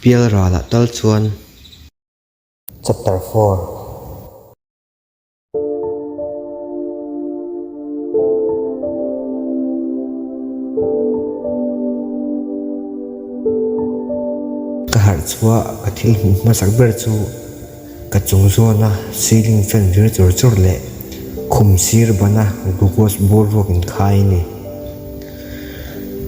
Pialralah tal chuan. Chapter 4. Ka harh chhuah ka thil hmuh hmasak ber chu ka chung zawna ceiling fan vir chur chur leh khum sir bana glucose bur ruak inkhai a ni.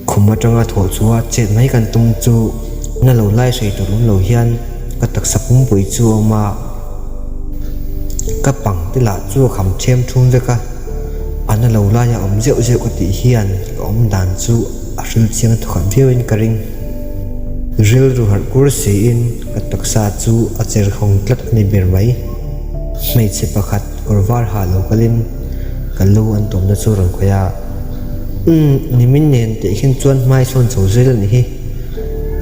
Khum atanga thawh chua chet mai kan tum chu na lo lai sawi tur awm lo hian ka taksa pumpui chu a awm a, ka pang te lah chu a kham ṭhiam ṭhum vek a, a na lo laia awm zeuh zeuh ka tih hian ka awm dan chu a hril chiang thawkhat viauin ka ring. Rilru harh kur siin ka taksa chu a cher khawng tlat a ni ber mai. Hmeichhe pakhat kawr var ha lo kalin ka lu an tawmna chu rawn khawih a, Umm, nimin nen teh khin chuan hmai sawn chho zel a nih hi,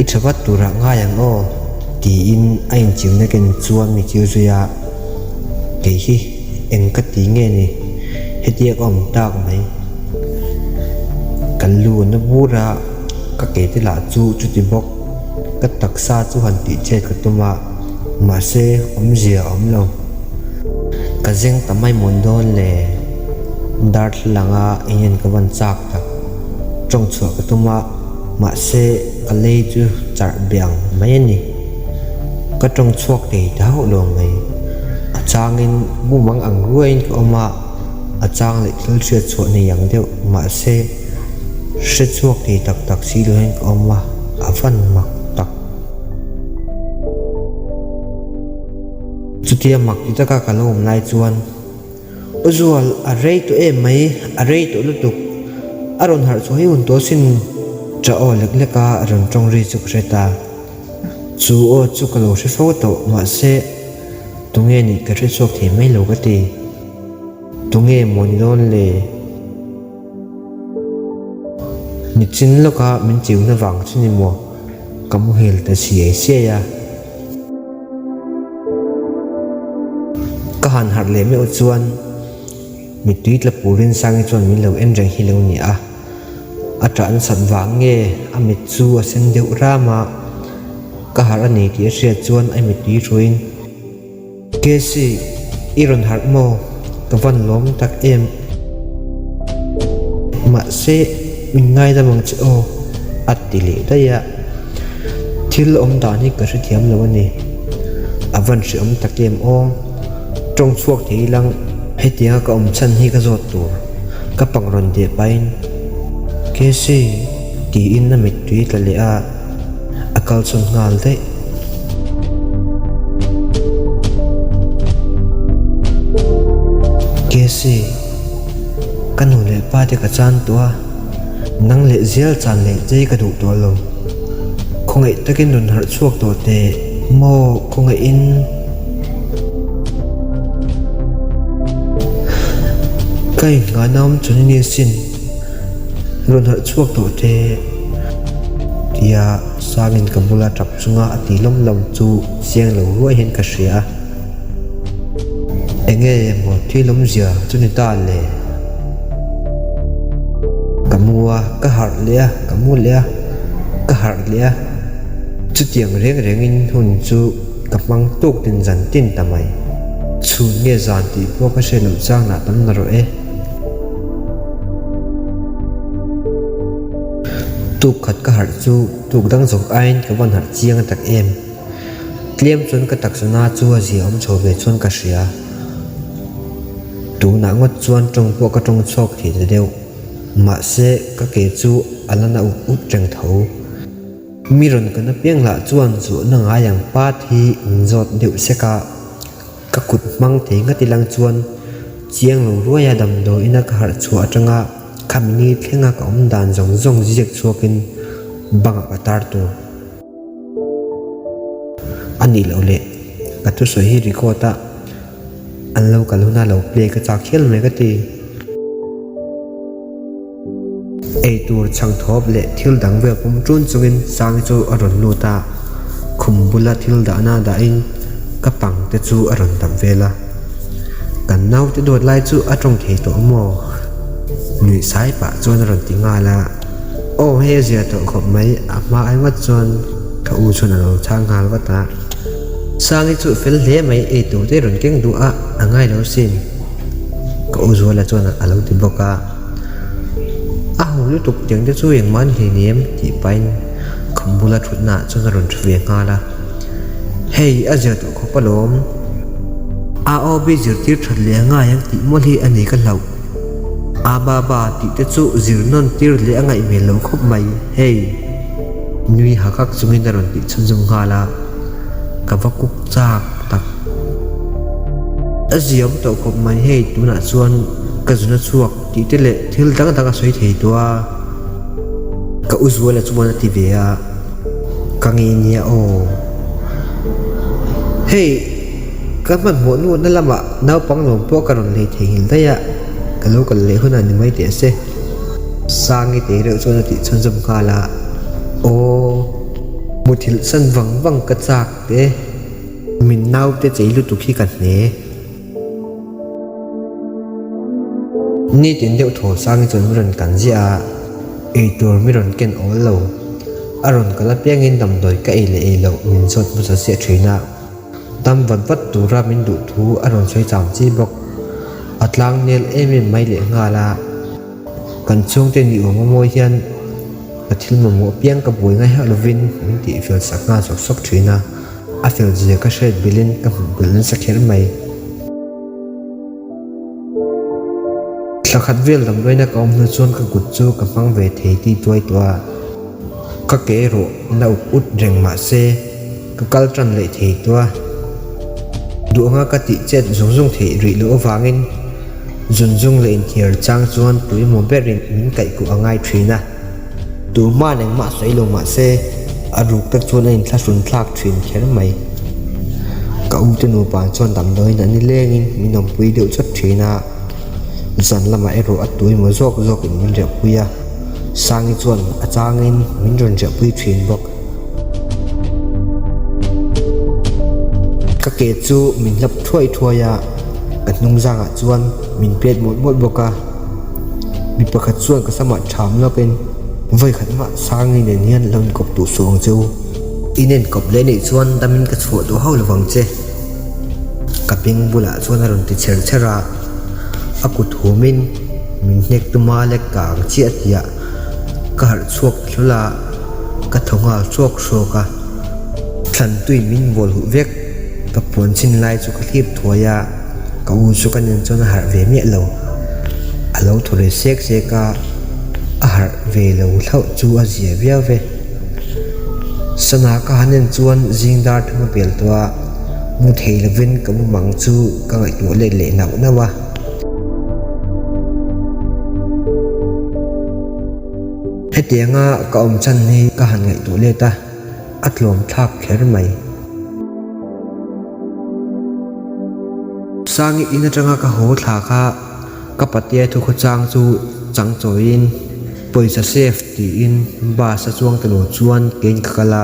i tha vat turah ngai ang aw, tiin a inchiuna ken chuan mi chiu zui a, Kei hi eng ka ti nge ni, hetiang a awm tak mai. Ka lu a na bur a, ka ke te lah chu chuti bawk, ka taksa chu han tih chet ka tum a. Mahse, awmzia a awm lo. Ka zeng ta mai mawn dawn le. Darthlalanga engin ka van chak tak. Tawng chhuah ka tum a, mahse ka lei chu charh biang mai a ni. Ka tawng chhuak thei ta hauh lo mai. A changin mumang ang ruaiin ka awm a, a chang leh thil hriat chhuah nei ang deuh. Mahse, hre chhuak thei tak tak si lo hian ka awm a, a van mak tak. Chutia mak ti taka ka lo awm lai chuan, U Zual, a rei tawh em mai, a rei tawh lutuk. A rawn harh chhuah hi hun tawh sin ṭah aw lek lek a rawn ṭawng ri chu ka hre ta. Chu aw chu ka lo hre fo tawh, mahse, tunge nih ka hre chhuak thei mai lo ka ti. Tunge maw ni dawn le? Nichin lawka min chiuna vang chu ni maw ka muhil ta siai siai a. Ka han harh leh meuh chuan mittui tla purin Sangi chuan min lo en reng hi lo ni a. A ṭah nasat vang nge a mit chu a sen deuh ram a, ka harh a ni tih a hriat chuan a mittui hruaiin, Casey, i rawn harh maw? Ka van lawm tak em? Mahse, min ngaidam ang che aw, a ti leh daih a. Thil awm dan hi ka hrethiam lo a ni. A van hreawm tak em aw? Tawng chhuak thei ilang hetianga ka awm chhan hi ka zawt tur. Ka pang rawn deh pahin, Casey, tiin a mittui tla leh a. A kal chhawn nghal daih. Casey, ka nu leh pa te ka chan tawh a, nang leh zial chan leh chei ka duh tawh lo. Khawngaih takin rawn harh chhuak tawh teh maw khawngaihin. Ka innghahna awm chuan i ni asin. Rawn harh chhuak tawh teh tia Sangin ka bula tap chunga a ti lawm lawm chu chiang lo ruai hian ka hria a. Enge maw thil awmzia chu ni ta le? Ka mu a, ka harh leh a, ka mu leh a, ka harh leh a. Chutiang reng rengin hun chu ka hmang tuk tin zan tin ta mai. Chhun nge zan tih pawh ka hre loh chang lah tam na rawh e. Tuk khat ka harh chu tuk dang zawk aiin ka van harh chiang tak em. Tlem chuan ka taksa na chu a zia awm chho ve chuan ka hria. Tunah ngawt chuan tawng pawh ka tawng chhuak thei ta deuh. Mahse ka ke chu a la na ut ut reng tho. Mi rawn kan apiang lah chuan zawhna ngai ang pat hi min zawt deuh sek a. Ka kut hmang thei ngat ilang chuan chiang lo ruaia damdawiina ka harh chhuah atanga khami ni thlenga ka awm dan zawng zawng ziak chhuakin bangah ka tar tur a nih loh leh ka thusawi hi record a an lo kal huna lo play ka chak hial mai ka ti. Eitur chhang thawp leh thil dang vel pawm ṭun chungin Sangi chu a rawn lut a, khum bula thil dahna dahin ka pang te chu a rawn dap vel a. Kan naute dawt lai chu a tawng thei tawh maw? Nuih sai pah chuan a rawn ti nghal a, Aw hei a zia tawh khawp mai, a hma ai ngawt chuan. Ka u chuan a lo chhang nghal vat a. Sangi chu fel hle mai ei tur te rawn keng duh a, a ngai lo sin. Ka u Zuala chuan a lo ti bawk a. A ho lutuk tiang te chu engmah an hlei ni em tih pahin khum bula thutna ah chuan a rawn thu ve nghal a. Hei a zir tawh khawp alawm. A aw bi zirtir that leh a ngai ang tih mawlh hi a ni ka hlauh. A ba ba tih te chu zir nawn tir leh a ngaih hmel lo khawp mai hei. Nui hak hak chungin a rawn tih chhunzawm nghal a, ka va kuk chak tak. A ziam tawh khawp mai hei tunah chuan ka zun a chhuak tih te leh thil dang dang a sawi thei tawh a. Ka u Zuala chuan a ti ve a, ka ngei nia aw. Hei ka hmanhmawh nuatna lamah naupang lawm pawh ka rawn lei theihnghilh daih a, ka lo kal leh hunah ni mai teh se. Sangi tei reuh chuan a tih chhunzawm nghal a, Aw, muthilh san vang vang ka chak te, min naute chei lutuk hi ka hne. Nitin deuh thaw Sangi chuan mi rawn kan ziah a, eitur mi rawn ken awl lo. A rawn kal apiangin damdawi ka ei leh ei loh min zawt hmasa chiah thin a. Dam vat vat tura min duh thu a rawn sawi cham chi bawk. A tlang nel em em mai leh nghal a. Kan chhungte ni awm a mawi hian ka thil mamawh apiang ka buai ngai hauh lovin min tih fel sak nghal sawk sawk thin a. A fel zia ka hriat bilhin ka hmuh belh nasa kher mai. Thla khat vel damdawiina ka awm hnu chuan ka kut chu ka hmang ve thei tih tuai tawh a. Ka ke erawh na up ut reng mah se ka kal tan leh thei tawh a. Duh anga ka tih chet zung zung theih rih loh avangin zun zung leh inthiar chang chuan tuimaw berin min kaihkuh a ngai thin a. Tu hman engmah sawi lo mah se a ruk tak chuan a inthlahrun thlak thin kher mai. Ka u te nupa chuan damdawiin an nilengin min awmpui deuh chawt thin a, zan lamah erawh a tuimaw zawk zawkin min riahpui a, Sangi chuan a changin min rawn riahpui thin bawk. Ka ke chu min hlap thuai thuai a, ka hnung zangah chuan min pet mawlh mawlh bawk a. Mi pakhat chuan ka samah ṭham lawkin vawikhat mah Sangi nen hian lo inkawp duh suh ang che u. In inkawp leh nih chuan damin ka chhuah duh hauh lovang che. Ka beng bulah chuan a rawn ti chher chher a, a kut humin min hnek tuma lek ka ang chiah tiah ka harh chhuak ta hlawl a, ka thaw nghal hrawk hrawk a. Thlan tuin min bawl huh vek, ka puan chin lai chu ka hlip thuai a. Ka u chu ka nen chuan a harh ve miah lo. A lo thaw ve sek sek a, a harh ve lo hlauh chu a zia viau ve. Sana ka han en chuan zing dar thum a pel tawh a, mu thei lovin ka mumang chu ka ngaihtuah let leh nauh nauh a. Hetianga ka awm chhan hi ka han ngaihtuah let a, a tlawm thlak kher mai. Sangi in atanga ka haw thla kha ka patea thu khawchang chu chang chawiin pawisa save tiin bus a chuang ta lo chuan kein ka kal a,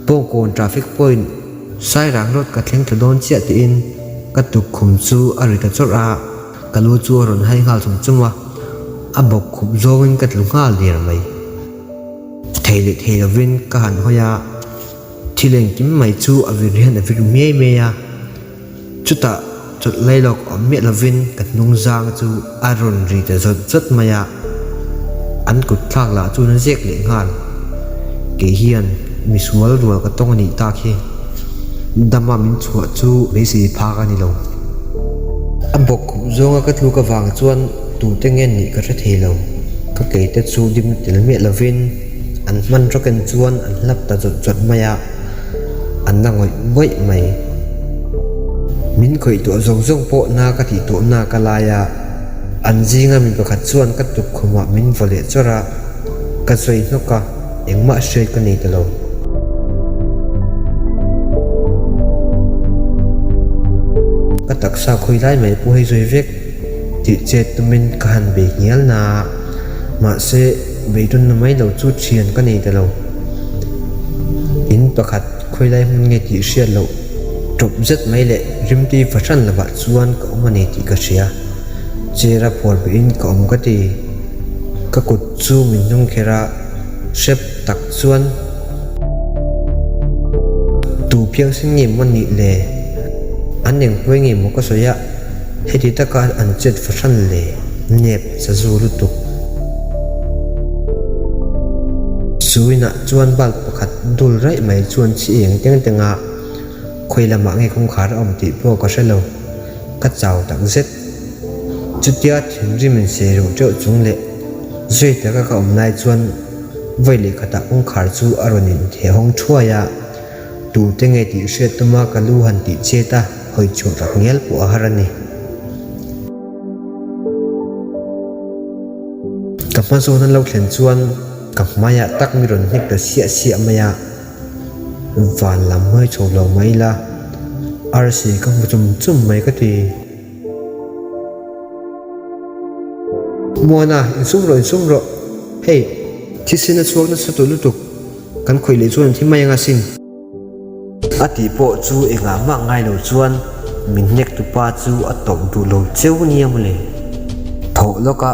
Bawngkawn traffic point Sairang road ka thleng thla dawn chiah tiin ka tukkhum chu a ri ta chawrh a, ka lu chu a rawn hai nghal chum chum a, a bawk khup zawngin ka tlu nghal der mai. Thei leh thei lovin ka han hawi a. Thil engkim mai chu a vir hian a vir miai miai a, chutah chawlh lai lawk awm miah lovin ka hnung zang chu a rawn ri ta zawt zawt mai a, an kut thlak lah chu na zek leh nghal. Kei hian misual rual ka tawng a nih tak hi dama min chhuah chu beisei phak a ni lo. A bawk khup zawnga ka tluk avang chuan tute nge nih ka hre thei lo, ka keite chu dim tel miah lovin. An hman rawkin chuan an hlap ta zawt zawt mai a, an la ngawih ngawih mai. Min khawih tawh zawng zawng pawh na ka tih tawh na ka lai a, an zinga mi pakhat chuan ka tukkhumah min vaw leh chawrh a, ka sawi hnawk a, engmah hriat ka nei ta lo. Ka taksa khawi lai mai pawh hei zawi vek tih chet tumin ka han bei hnial na a, mahse, Beidawnna mai lo chu thian ka nei ta lo. In pakhat khawilai hmun nge tih hriat loh tawp zet mai leh rimtui fahran lovah chuan ka awm a ni tih ka hria. Chair a phuar behin ka awm ka ti. Ka kut chu min hnung kher a, hrep tak chuan. Tu phiangsen nge maw nih le? An engpuai nge maw ka sawi a, heti taka an chet fahran le? Nep sazu lutuk. Chu inah chuan bulb pakhat dul raih mai chuan chhi eng teng teng a, khawi lamah nge kawngkhar a awm tih pawh ka hre lo. Ka chau tak zet. Chutia thinrim in sei reuh teuh chung leh zui taka ka awm lai chuan vawi leh khatah kawngkhar chu a rawn intheh hawng thuai a, tute nge tih hriat tuma ka lu han tih chet a, hawi chhuah tak ngial pawh a har a ni. Ka hma zawn an lo thlen chuan ka hmaiah tak mi rawn hnek ta siah siah mai a. Van lam hawi chho lo mai ila, arsi ka hmu chum chum mai ka ti. Muana, insum rawh, insum rawh. Hei, thisen a chhuak nasa tawh lutuk, kan khawih leh chuan an thi mai ang asin. A tih pawh chu engah mah ngai lo chuan min hnek tupa chu a tawp duh lo cheu nia mawle. Thawh lawka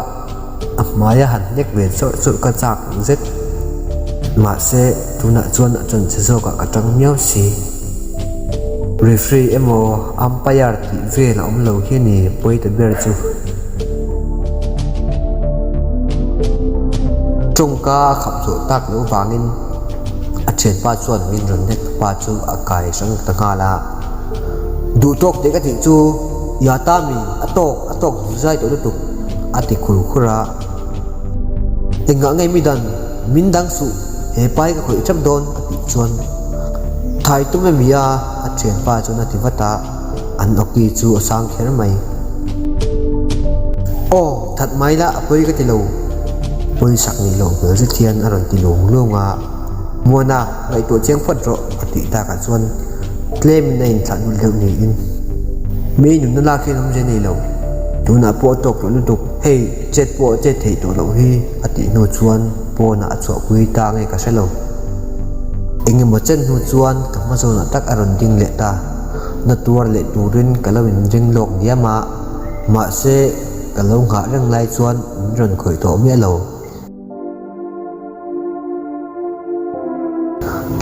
a hmaia han hnek ve chawrh chawrh ka chak zet. Mahse, tunah chuan a chanche zawkah ka tang miau si. Referee emaw umpire tih vel a awm lo hi a ni pawi ta ber chu. Tawngka a khap zawh tak loh vangin a thianpa chuan min rawn hnek tupa chu a kai hrang ta nghal a. Duh tawk teh ka tih chu ya ta mi a tawk a tawk zui zai tawh lutuk a ti khur khur a. Engah nge mi dan min dang suh he pa hi ka khawih tap dawn a tih chuan thai tum emi a a thianpa chuan a ti vat a an awki chu a sang kher mai. Aw that mai la a pawi ka ti lo pawisak nih loh hmel zet hian a rawn ti lung lung a. Muana ngaihtuah chiang phawt rawh a tih takah chuan tlemin a inthlah dul deuh niin mi nunna lak hian awmzia nei lo. Tunah pawh a tawk tawh lutuk, hei chet pawh a chet theih tawh loh hi a tih hnu chuan pawnah a chhuahpui ta nge ka hre lo. Engemaw chen hnu chuan ka hma zawnah tak a rawn ding leh ta. Na tuar leh turin ka lo inring lawk diam a, mahse ka lo nghah reng lai chuan min rawn khawih tawh miah lo.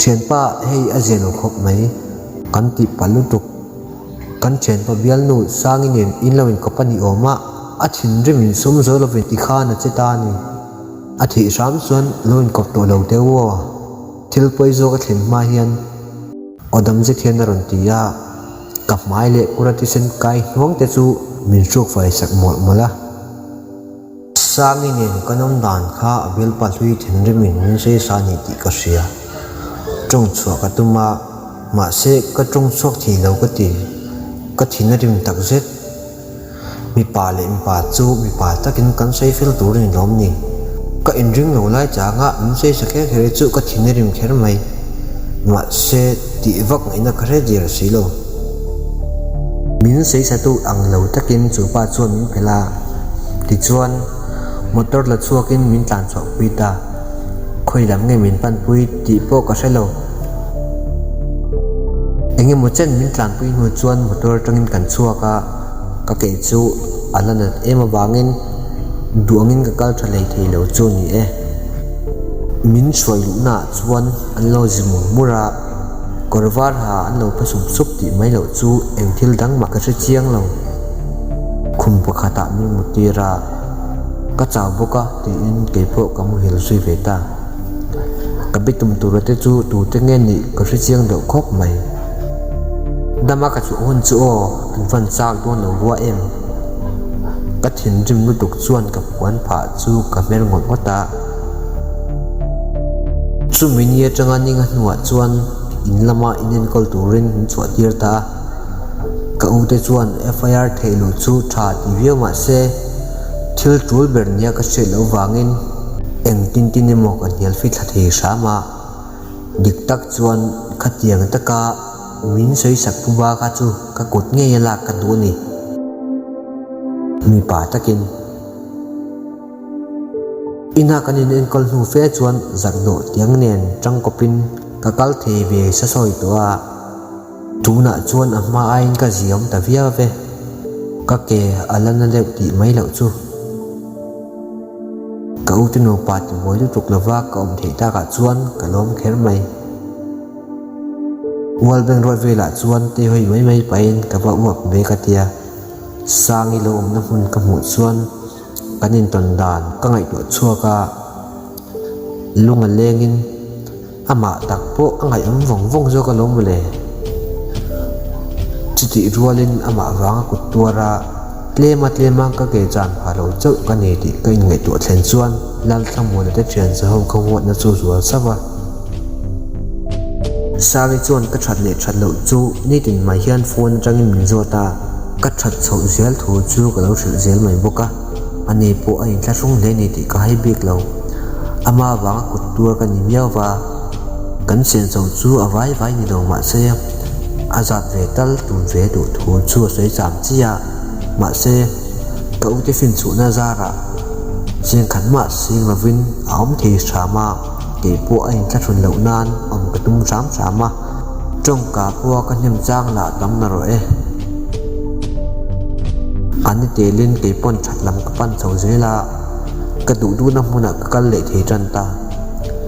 Thianpa hei a zia lo khawp mai kan tih palh lutuk. Kan thianpa bialnu Sangi nen in lo inkawp a ni awm a, a thinrim in sum zo lovin ti khan a che ta a ni. A thih hram chuan lo inkawp tawh lo teh u aw. Thil pawi zawk a thlen hma hian aw dam zet hian a rawn ti a, ka hmai leh kura thisen kai hnuang te chu min hruk fai sak mawlh mawlh a. Sangi nen ka nawm dan kha a bialpa hlui thinrimin min sawi sa a ni tih ka hria. Tawng chhuah ka tum a, mahse ka tawng chhuak thei lo ka ti. Ka thin a rim tak zet. Mipa leh mipa chu mipa takin kan sawi fel tur a ni lawm ni. Ka inring lo lai changa min sawi sa kher kher hi chu ka thin a rim kher mai. Mahse tih vak ngaihna ka hre der si lo. Min sawisatu ang lo takin chu pa chuan min phelh a, tichuan motor la chhuakin min tlan chhuah pui ta. Khawi lam nge min panpui tih pawh ka hre lo. Eng emaw chen min tlanpui hnu chuan motor atangin kan chhuak a, ka ke chu a la nat em avangin duh angin ka kal tha hlei thei lo chu a ni e. Min hruai luhnaah chuan an lo zi mur mur a. Kawr var ha an lo pe sup sup tih mai loh chu eng thil dang mah ka hre chiang lo. Khum pakhatah min mu tir a, ka chau bawk a tiin kei pawh ka muhil zui ve ta. Ka be tum tura te chu tute nge nih ka hre chiang deuh khawp mai. Dama ka chhuah hun chu aw an van chak dawn lo rua em? Ka thinrim lutuk chuan ka puan phah chu ka hmer ngawt ngawt a. Chumi ni atanga ninga hnuah chuan in lama inenkawl turin min chhuah tir ta a, ka ute chuan FIR theih luh chu tha ti viau mah se thil tul ber nia ka hriat loh vangin engtin tin emaw ka hnial fit thla thei hram a, dik tak chuan khatiang taka min sawisak pu ba kha chu ka kut ngei a lak ka duh a ni. Mipa takin. Ina kan in enkawl hnu fe chuan zakdawh tiang nen tangkawpin ka kal thei ve sa sawi tawh a, tunah chuan a hma aiin ka ziam ta viau ve, ka ke a la na deuh tih mai loh chu. Ka ute nupa tibuai lutuk lova ka awm theih takah chuan ka lawm kher mai. World Bank Road velah chuan teihawi mai mai pahin ka va uap ve ka tia. Sangi lo awmna hmun ka hmuh chuan kan intawn dan ka ngaihtuah chhuak a, lung a lengin amah tak pawh a ngaihawm vawng vawng zawk alawm mawle. Chutih rualin amah vanga kut tuar a, tlema tlema ka ke chan phah lo chauh ka ni tih ka inngaihtuah thlen chuan Lalthlamuana te thian sa ho ka huatna chu zual sauh a. Sangi chuan ka that leh that loh chu nitin mai hian phone atangin min zawt a, ka that chhoh zel thu chu ka lo hrilh zel mai bawk a, ani pawh a inthlahrung hle ni tih ka hai bik lo. Ama vanga kut tuar ka ni miau va, kan chen chho chu a vai vai ni lo mahse a zat ve tal tun ve duh thu chu a sawi cham chi a, mahse ka ute finchhuhna zarah chengkhat mah sing lovin a awm thei hram a. Kei pawh a inthlahrun loh nan awm ka tum hram hram a, tawngka pawha ka hnem chang lah tam na rawh e. A ni telin kei pawn that lam ka pan chho zel a, ka duh duhna hmunah ka kal leh thei tan ta.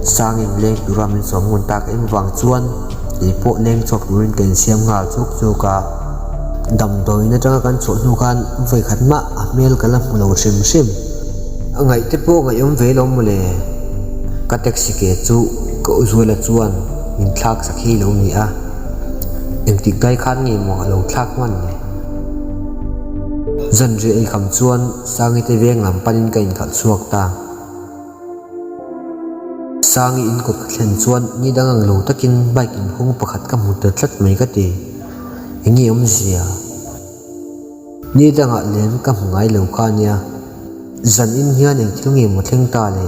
Sangin leng tura min sawm ngun tak em vang chuan kei pawh leng chhuak turin ka insiam nghal chuk chuk a. Damdawiin atanga kan chhuah hnu khan vawikhat mah a hmel ka la hmu lo hrim hrim. A ngaih te pawh ngaihawm ve lo mawle. Ka taxi ke chu ka Uzuala chuan min thlak sak hi lo ni a, engtik dai khan nge maw a lo thlak hman ni. Zanriah ei kham chuan Sangi te veng lam panin ka inkhalh chhuak ta. Sangi in kawt ka thlen chuan ni dang ang lo takin bike inhung pakhat ka hmu ta tlat mai ka ti. Enge awmzia? Ni dangah lem ka hmu ngai lo kha ania, zan in hian eng thil nge maw thleng ta le?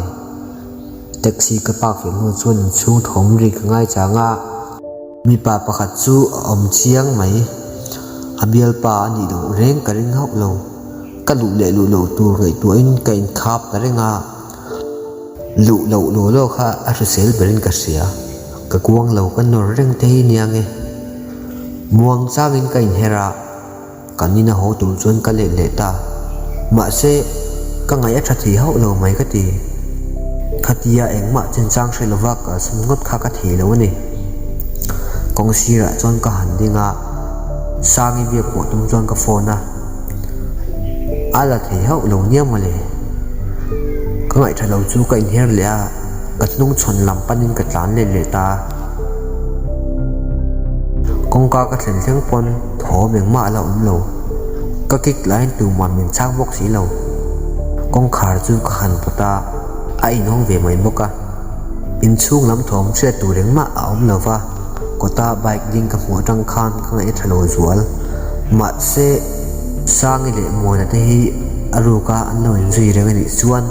Taxi ka park fel hnu chuan inchhung thawm ri ka ngai chang a, mipa pakhat chu a awm chiang mai. A bialpa a nih loh reng ka ring hauh lo, ka luh leh luh loh tur ngaihtuahin ka inkhap ta reng a, luh loh law law kha a hrisel berin ka hria, ka kuang lo ka nawr reng te hi nia nge. Muang changin ka inher a. Kan ina haw tur chuan ka let leh ta. Mahse, ka ngaih a tha thei hauh lo mai ka ti. Khatia engmah chenchang hre lova kalsan ngawt kha ka thei lo a ni. Kawng sirah chuan ka han ding a, Sangi biak pawh tum chuan ka phone a. A la thei hauh lo nia mawle. Ka ngaih tha lo chu ka inher leh a, ka hnung chhawn lam panin ka tlan let leh ta. Kawngka ka thlen thleng pawn. Thawm engmah a la awm lo. Ka kick laiin tuman min chhang bawk si lo. Kawngkhar chu ka han pawt a, a inhawng ve mai bawk a. Inchhung lam thawm hriat tur engmah a awm lo va, kawta bike ding ka hmuh atang khan ka ngaih a tha lo zual. Mahse, Sangi leh Muana te hi a ruka an lo inzui reng a nih chuan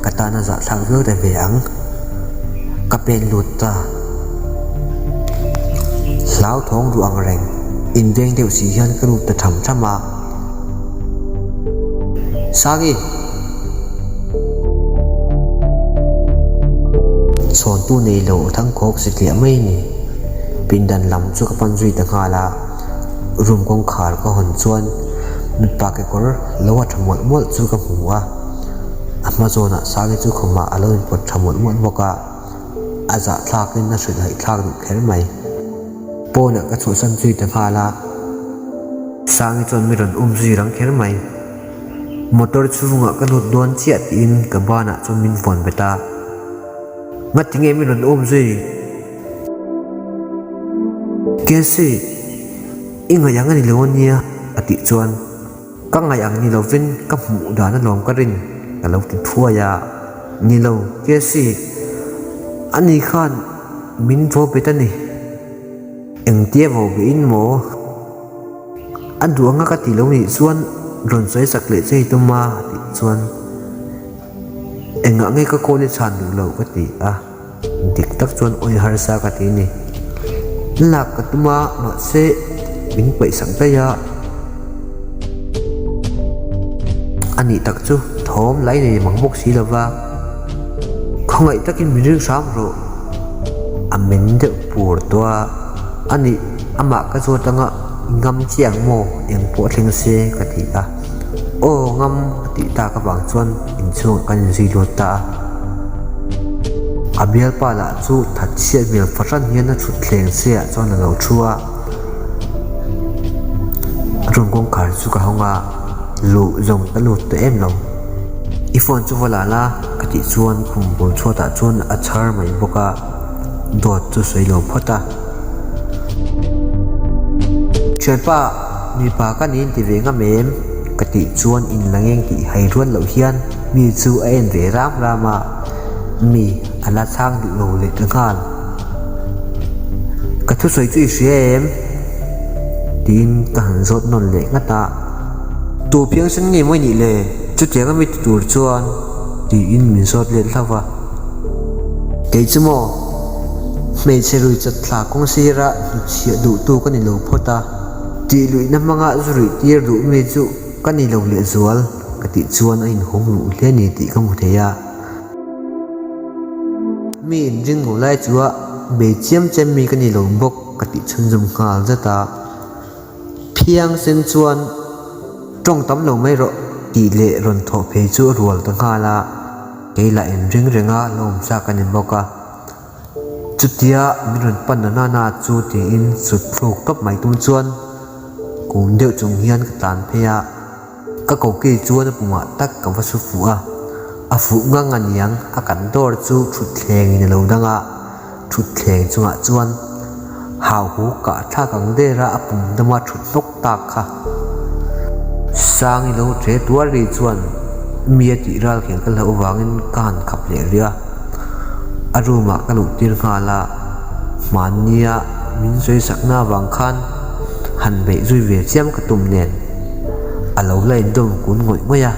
ka tan a zahthlak viau ta ve ang. Ka pen lut ta. Hlauthawng duh ang reng, inveng deuh si hian ka lut ta tham tham a. Sangi! Chhawntu nei lo thangkhawk si tliah mai a ni. Pindan lam chu ka pan zui ta nghal a, room kawngkhar ka hawn chuan mipa kekawr lo a tha mawlh mawlh chu ka hmu a. A hma zawnah Sangi chu khumah a lo inpawt tha mawlh mawlh bawk a. A zahthlakin a hrilhhaih thlak duh kher mai. Pawnah ka chhuahsan zui ta nghal a, Sangi chuan mi rawn um zui rang kher mai. Motor chhungah ka lut dawn chiah tiin ka banah chuan min vawn bet a. Ngati nge mi rawn um zui? Casey, i ngaih ang a ni lo ania a tih chuan. Ka ngaih ang ni lovin ka hmuh dan alawm ka rin ka lo ti thuai a, ni lo Casey, ani khan min vo bet a ni. Engtia vo behin maw? A duh anga ka ti lo nih chuan rawn sawi sak leh che hi tum a a tih chuan engah nge ka call i chhan duh lo ka ti a. Dik tak chuan awi harsa ka ti a ni. Lak ka tum a, mahse min paihsak daih a. A nih tak chu thawm lai nei mang bawk si lova, khawngaih takin min ring hram rawh. A men deuh pur tawh a, a nih amah ka zawt anga i ngam chiah ang maw eng pawh thleng se ka ti a. Aw ngam a tih tak avang chuan inchhungah kan inzui lut ta a. A bialpa lah chu thatchhiat hmel fahran hian a thutthleng seiah chuan a lo thu a. Room kawngkhar chu ka hawng a, luh zawng ka lut tawh em lo. I phone chu va la la ka tih chuan khum bul chhuatah chuan a chhar mai bawk a, dawt chu sawi lo phawt a. Thianpa, mipa ka niin ti ve ngam em? Ka tih chuan in la ngeng tih hai rual loh hian mi chu a en ve ram ram a, mi a la chhang duh lo leh ta nghal. Ka thusawi chu i hria em? Tiin ka han zawt nawn leh nghat a. Tu phiangsen nge mawi nih le? Chutiang a mi ti tur chuan tiin min zawt let hlauh va. Kei chu maw? Hmeichhe rui chat thla kawng sira hnutchhiah duhtu ka ni lo phawt a, tih luihna hmanga zu ruih tir duh mi chu ka ni lo lehzual ka tih chuan a inhawng luh hle a ni tih ka hmu thei a. Mi inring lo lai chu a bei chiam chiam mi ka ni lo bawk ka tih chhunzawm nghal zat a. Phiang sen chuan tawng tam lo mai rawh tih leh rawn thawh phei chu a rual ta nghal a, kei lah inring renga la awm chak a ni bawk a. Chutia min rawn pan na na chu tiin sut thluk tawp mai tum chuan kum deuh chung hian ka tlan phei a. Ka koki chuan a pumah tak ka va su fuh a, a fuh ngang a niang a kan dawr chu thutthleng in a lo dang a, thutthleng chungah chuan hauhu kah thlak ang der a a pum dama thut hnawk tak kha. Sangi lo ṭe tuar ri chuan mi a tih ral khel ka hlauh avangin ka han khap leh rih a, a room ah ka luh tir nghal a, hmannia min sawi sakna avang khan han beih zui ve chiam ka tum nen. A lo la indawm kun ngawih ngawih a.